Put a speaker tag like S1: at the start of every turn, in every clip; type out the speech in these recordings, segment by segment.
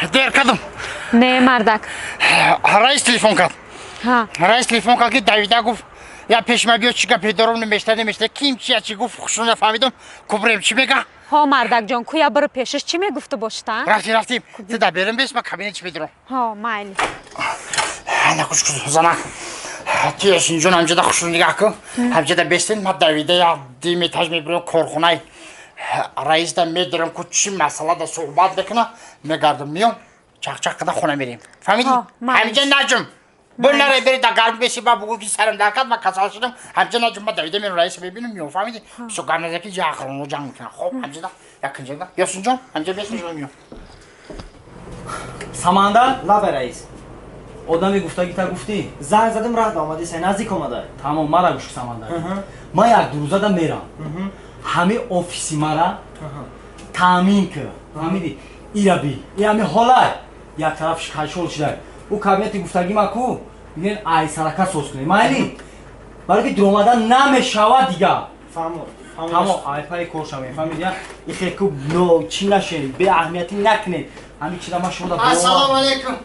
S1: Дер кардам.
S2: Не, мардак.
S1: Раис телефон кард.
S2: Ҳа.
S1: Раис телефон кард, ки Давида гуфт, я пешма биё, чӣ гапе дорам, намешта, намешта, ким чия чӣ гуфт, хушро нафаҳмидам. Кубрем, чӣ мега?
S2: Ҳо, мардакҷон, куя биру пешаш, чӣ мегуфту бошта?
S1: Рафтим, рафтим. Ту да берем бес, ма кабинет чӣ медорам.
S2: Ҳо, майли.
S1: На, хуш занак. Ту Ясинҷон ҳамҷода хушро нигаҳ кун. Ҳамҷода бестен, ма Давида я дим этаж мебирам, корхонаи раис да медорам, ку чӣ масъала да суҳбат мекуна, мегардам, миём, чақчақ када хона мерем. Фаҳмидӣ?
S2: Ҳо, майли.
S1: Ҳамҷа наҷум. Бо наре бери да гарм беси, ба бугӯ ки сарам дар кард, ма касал шудам. Ҳамҷа наҷум, ма Давида мерам, раиса мебинам, миём, фаҳмидӣ? Бисёр гап наза, ки ҷа охироно ҷанг мекунам. Хоб, ҳамҷада, якинҷада. Ёсинҷон, ҳамҷа бес, миём.
S3: Самандар.
S4: Лабе, раис.
S3: Одами гуфтагита гуфтӣ?
S4: Занг задам, раҳ омади, сай наздик омада.
S3: Тамом, мара гӯш, Самандар, ман як ду рӯзада мерам, ҳами офиси мара таъмин кӣ, фаҳмидӣ? Ира би, и ҳами ҳолай як тараф кашол шидай, ӯ кабинети гуфтагӣ ма ку бигӯен, ай сарака соз кунем, майли, барои ки дуромадан намешавад дига.
S4: Фаҳмо.
S3: Тамом, ай паи кор шавем, фаҳмидӣ? Ихе ку но чӣ нашем, беаҳамиятӣ накунед, ҳами чиза ма шумо да.
S1: Ассалому алайкум.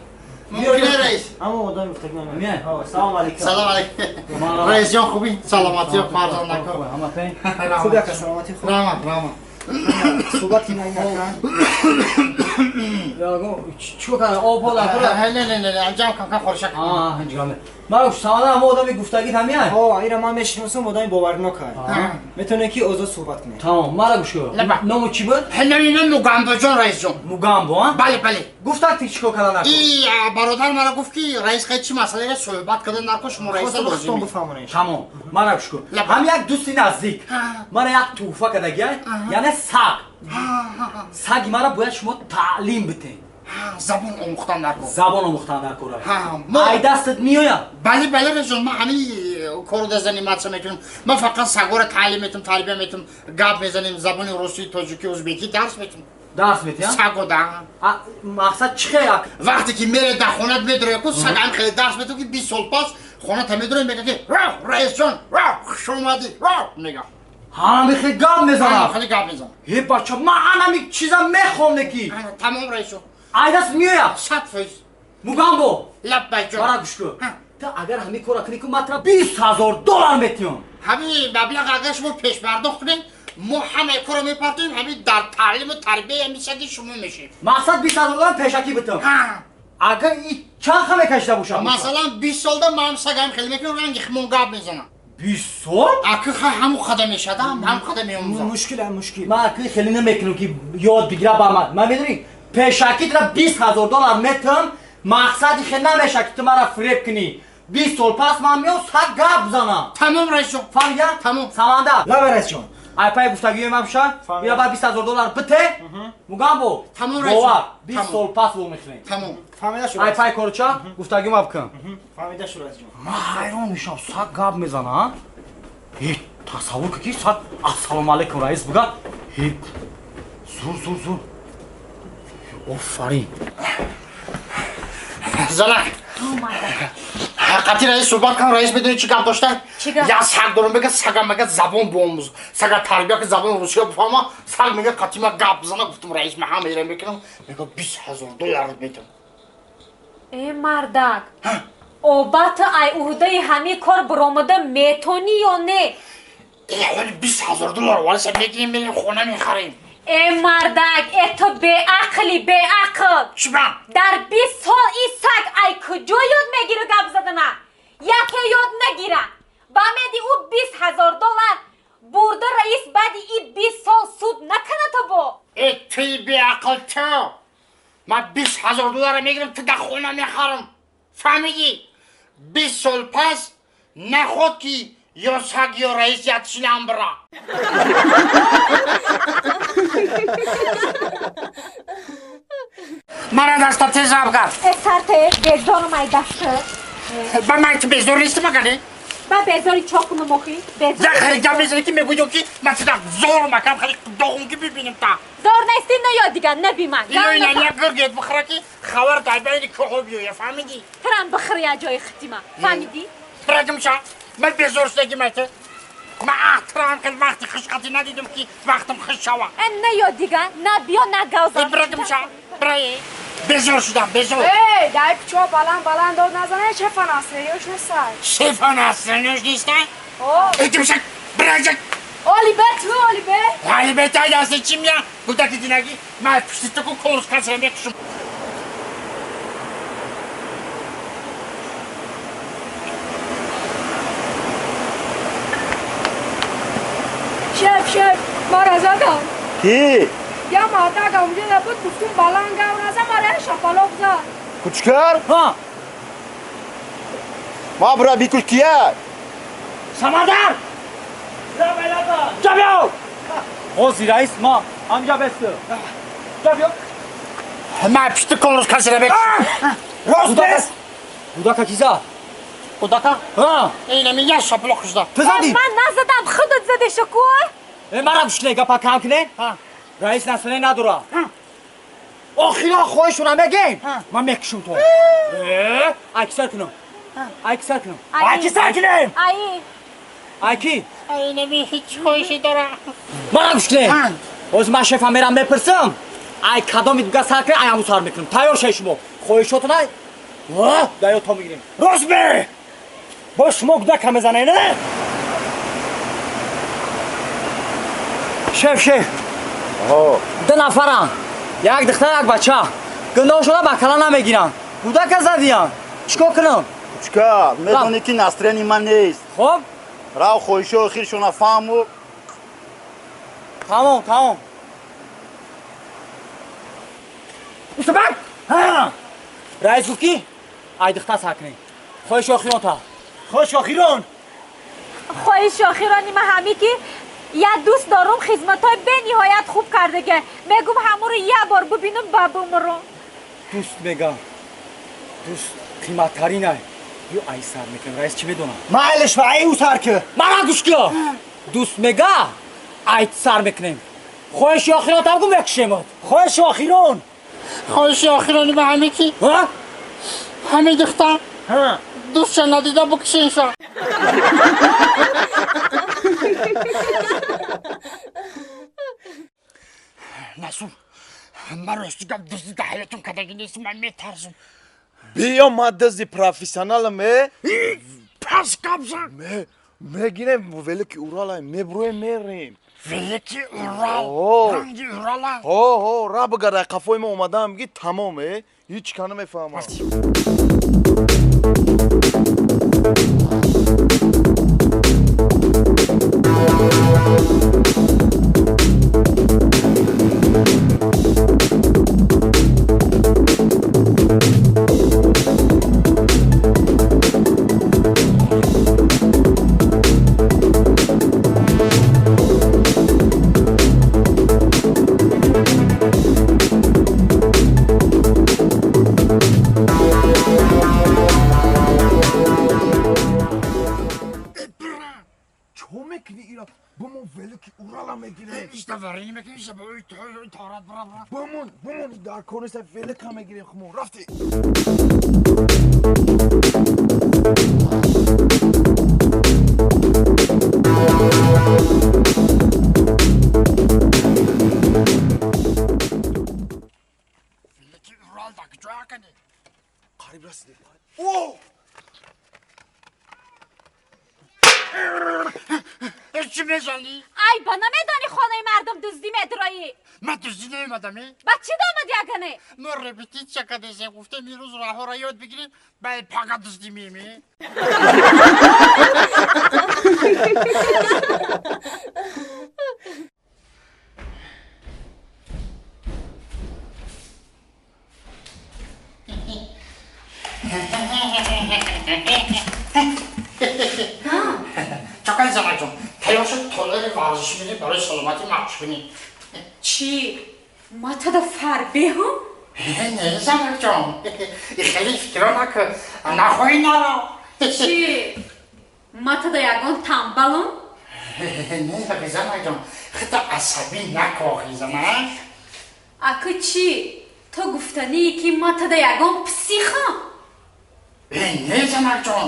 S1: Мумкин, раис?
S4: Ҳамо одами гуфтагӣ.
S3: Мия.
S4: Салом алейкум.
S1: Салом алейкум. Раисҷон, хубӣ? Саломатӣ, фарзандако?
S3: Ҳама пен.
S4: Хуб, яка, саломатӣ, хуб.
S1: Раҳмат, раҳмат.
S4: Суҳбат ки нака.
S3: Чӣ кардам, об ҳол?
S1: Не, не, не, анҷам кам кам хорша.
S3: Мара, Самандар, ҳама одами гуфтагит ҳамияй?
S4: Ҳо, ира ман мешиносам, одами боварнок ай. Метавонед ки озод суҳбат кунед.
S3: Тамом, мара гӯш кун.
S1: Лаба.
S3: Ному чӣ буд?
S1: Не, Мугамбоҷон, раисҷон.
S3: Мугамбо, а?
S1: Бале, бале.
S3: Гуфтак, ти чикор кардан накун?
S1: И бародар мара гуфт, ки раис қай чӣ масъаларо суҳбат кардан нарко, шумо раиса
S4: Хостам худтон
S1: лозим.
S4: бифаҳмонед.
S3: Тамом, мара гӯш кун.
S1: Лаба.
S3: Ҳам як дӯсти наздик мара як тӯҳфа кардагиай, яъне саг. Саги мара бояд шумо таълим битен.
S1: Забон омӯхтан нарко.
S3: Забон омӯхтан накора.
S1: Ҳа, мо-
S3: Ай дастат меояд?
S1: Бале, бале, раисҷон, ман ҳамин корро да заниматься мекунам. Ман фақат сагора таълим метам, тарбия метам, гап мезанем, забони русӣ, тоҷикӣ, узбекӣ дарс метам.
S3: Дарс метиҳам?
S1: Саго да.
S3: Мақсад чӣ хел?
S1: Вақте ки мере дар хонат медроя ку, саг ҳам хеле дарс метам, ки 20 сол пас хоната медроя, мега ки ро, раисҷон, ро, хуш омадӣ, ро, мега.
S3: Ҳами хел гап мезанад?
S1: Хеле гап мезанам.
S3: Е, бача, ман анами чиза мехоҳам, неки.
S1: Тамом, раисҷон.
S3: Ай даст меояд?
S1: 100%.
S3: Мугамбо.
S1: Лаббайҷон.
S3: Мара гӯш кун, ту агар ҳамин корро кунӣ ку, ман тура 20 000 доллар метиҳам.
S1: Ҳамин маблағ агар шумо пешпардохт кунед, мо ҳамаи корро мепартоем, ҳамин дар таълиму тарбияи ҳамин саги шумо мешем.
S3: Мақсад, 20 000 доллар пешакӣ битам? Агар и чанд ха мекашида бошад?
S1: Масалан, 20 солда ман сагам хеле мекунам, ранги химон гап мезанам.
S3: 20 сол?
S1: Аки ха, ҳамун қада мешада, ҳамун қада меомӯзам.
S4: Мушкил, мушкил.
S3: Ман аки хеле намекунам, ки ёд бигира ба ман. Ман медонӣ, пешакӣ тура 20 000 доллар метам. Мақсади хел намеша, ки ту мара фиреб кунӣ. 20 сол пас ман меом, саг гап занам.
S1: Тамом, раисҷон.
S3: Фаҳмида?
S1: Тамом.
S3: Самандар.
S4: Лабе, раисҷон.
S3: Ай пай гуфтагиёи ман буша.
S4: Фаҳмидам.
S3: Ира ба 20 000 доллар бите, Мугамбо.
S1: Тамом, раисҷон.
S3: Бовар, 20
S1: Тамом.
S3: сол пас вомехӯрем.
S1: Тамом.
S4: Фаҳмида шуд.
S3: Ай пай корча гуфтагиём бикун.
S4: Фаҳмида шуд, раисҷон.
S3: Ман ҳайрон мешавам, саг гап мезана. Э, тасаввур кун, ки саг «Ассалому алайкум, раис» буга. Э, зур, зур, зур, офарин.
S1: Занак.
S2: Ҳо, мардак.
S1: Ҳақиқати, раис суҳбат кардам, раис медонӣ чӣ гап дошта?
S2: Чӣ гап?
S1: Як саг дорам, мега, сагам, мега, забон биомӯз, сага тарбия ки забони русия бифаҳма, саг, мега, қатима гап бизана. Гуфтам, раис, ман ҳама ира мекунам, мега, 20 000 доллар метам.
S2: Э, мардак, обата ай уҳдаи ҳамин кор баромада метонӣ ё не?
S1: Э, ҳоли 20 000 доллар валиса мегирем, мерем, хона мехарем.
S2: Э, мардак, э, ту беақли, беақл.
S1: Чӣ ба?
S2: Дар 20 сол ин саг ай куҷо ёд мегира гап задана? Яке ёд нагира ба меди ӯ 20 000 доллар бурда, раис баъди и 20 сол суд накунад бо.
S1: Э, туи беақл, ту, ман 20 000 доллара мегирам, ту дар хона мехарам, фаҳмидӣ? 20 сол пас наход, ки ё саг, ё раис ятшилам бира. Мара даста тезаб кард.
S2: Э, сарте, безорам ай дасты.
S1: Ба ман ту безор нестӣ магане?
S2: Ба безори чо кунам охи? Безор.
S1: Я хеле гап мезанӣ, ки мегӯё, ки ман туда зор макам, хеле доғум, ки бибинем та.
S2: Зор нести, наё дигар, наби ман.
S1: Ино ина як гиргет бихӯра, ки хабар дар байни кӯҳо биёя, фаҳмидӣ?
S2: Тирам бихӯр я ҷои хитима, фаҳмидӣ?
S1: Рагимша, ман безор шудагим айта. Ман ахтирам, хел вақти хушқатӣ надидам, ки вақтам хуш шава.
S2: Э, наё дигар, на биё, на гавзан.
S1: Рагимша, бирае. Безор шудам, безор.
S5: Эй, дай кучо баланд баланд дод назане, шефа настроениёш нестай.
S1: Шефа настроениёш нестай?
S5: О.
S1: Этимшак, бражак.
S5: Оли бе, ту оли бе.
S1: Оли бе, тай дасти чим я? Кудаки динаги, ма пушти туку колус касра мекушум.
S5: Шеф, шеф, мара задам.
S6: Ки?
S5: Я мардак онҷо буд, гуфтум баланд гав наза, мара шапалоқ зад.
S6: Кучкар?
S3: Ҳа.
S6: Ма бра бикуш кия?
S3: Самандар! Ҷабиё! Ҳозир раис ма ҳамҷа бесту. Ҷабиё.
S1: Ма пушти колус касра мекушум.
S3: Рост бест. Кудака ки зад?
S1: Кудака?
S3: Ҳа.
S1: Инами я шапалоқ зад.
S3: Ту задӣ?
S2: Ман назадам, худат задеша ку?
S3: Э, мара гӯш кунед, гапа кам кунед. Раис настроение надора. Охирон хоҳишона мегем. Ман мекушум то. Э, айки сар кунам. Айки сар кунам. Айки сар кунем.
S2: Ай.
S3: Айки?
S1: Инами ҳеҷ хоҳише дора.
S3: Мара гӯш кунед. Ҳозир ман шефа мерам мепурсам. Ай кадоми дуга сар кунед, ай ҳамун сар мекунам. Тайёр шавед шумо. Хоҳишотона ва даё то мегирем.
S4: Рост бе! Бо шумо кудака мезанед, не?
S3: Шеф, шеф. Ду нафарам. Як духтар, як бача. Гуноҳшона ба кала намегиранд. Кудака задиян. Чикор кунам?
S6: Кучкар, медонӣ ки настроени ман нест.
S3: Хоб?
S6: Рав хоҳишҳои охиршона фаҳму.
S3: Тамом, тамом. Устабак! Ҳа! Раис гуфт ки ай духтар сар кунем. Хоҳиши охирон та.
S4: Хоҳиши охирон.
S2: Хоҳиши охирони ман ҳами ки я дӯст дорум хизматҳои бениҳоят хуб кардага. Мегум ҳамуро як бор бибинум ба бумрум.
S3: Дӯст мегам. Дӯст қиматтарин ай. Ё ай сар мекунем. Раис чӣ медонам?
S4: Майлиш ва ай ӯ сар ки.
S3: Мара гӯш кун. Дӯст мега ай сар мекунем. Хоҳиши охирон там гум мекушемот.
S4: Хоҳиши охирон.
S1: Хоҳиши охирони ман ҳами ки ҳами духтар дӯстша надида букушенша. Насур, ман рости гап дуздӣ дар ҳаётам кардагӣ нест, ман метарсам.
S6: Биё, ман дузди профессионалам, э?
S1: Пас гап зан.
S6: Мегирем велики Урала, меброем, мерем.
S1: Велики Урал? Ранги Урала?
S6: Ҳо, ҳо, ра бигарда, қафои мо омадаам, ги тамом, э? Ҳеҷ ка намефаҳмам. Бумон, дар кониса велика мегирем хумон. Рафти.
S1: Велики Урал дар куҷо акани?
S6: Қариб расидем. О!
S1: Чӣ мезанӣ?
S2: Ай, ба намедонӣ хонаи мардум дуздӣ медроӣ.
S1: Ман дуздӣ наомадам, э?
S2: Ба чӣ домад ягане?
S1: Мо репетитсия кардесем, гуфтем имрӯз роҳҳоро ёд бигирем, баъд пага дуздӣ меем, э? Чакай занаҷон, тайёр шуд толори варзишӣ бинӣ барои саломатӣ машқ кунӣ.
S2: Чӣ? Ма тада фарбеҳум?
S1: Не, занаҷон, хеле фикро накун, нахоҳӣ наро.
S2: Чӣ? Ма тада ягон тамбалум?
S1: Не, занаҷон, хита асабӣ накоҳӣ, зана.
S2: Аку чӣ? Ту гуфтанӣ ки ма тада ягон психам?
S1: Не, занаҷон,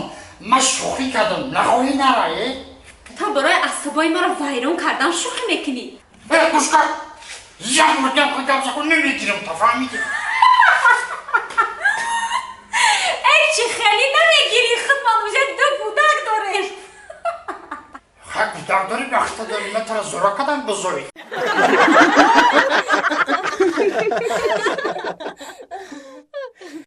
S1: ман шӯхӣ кардам, нахоҳӣ нара, э?
S2: Ту барои асабои маро вайрон кардан шӯхӣ мекунӣ.
S1: Э, гӯш кар, як мурдам худ гап закун, намегирам, та фаҳмидӣ?
S2: Чи хеле намегирӣ, худмон уже ду кӯдак дорем.
S1: Ха, кӯдак дорӣ, бахта дорӣ, ман тара зора кардам бузои.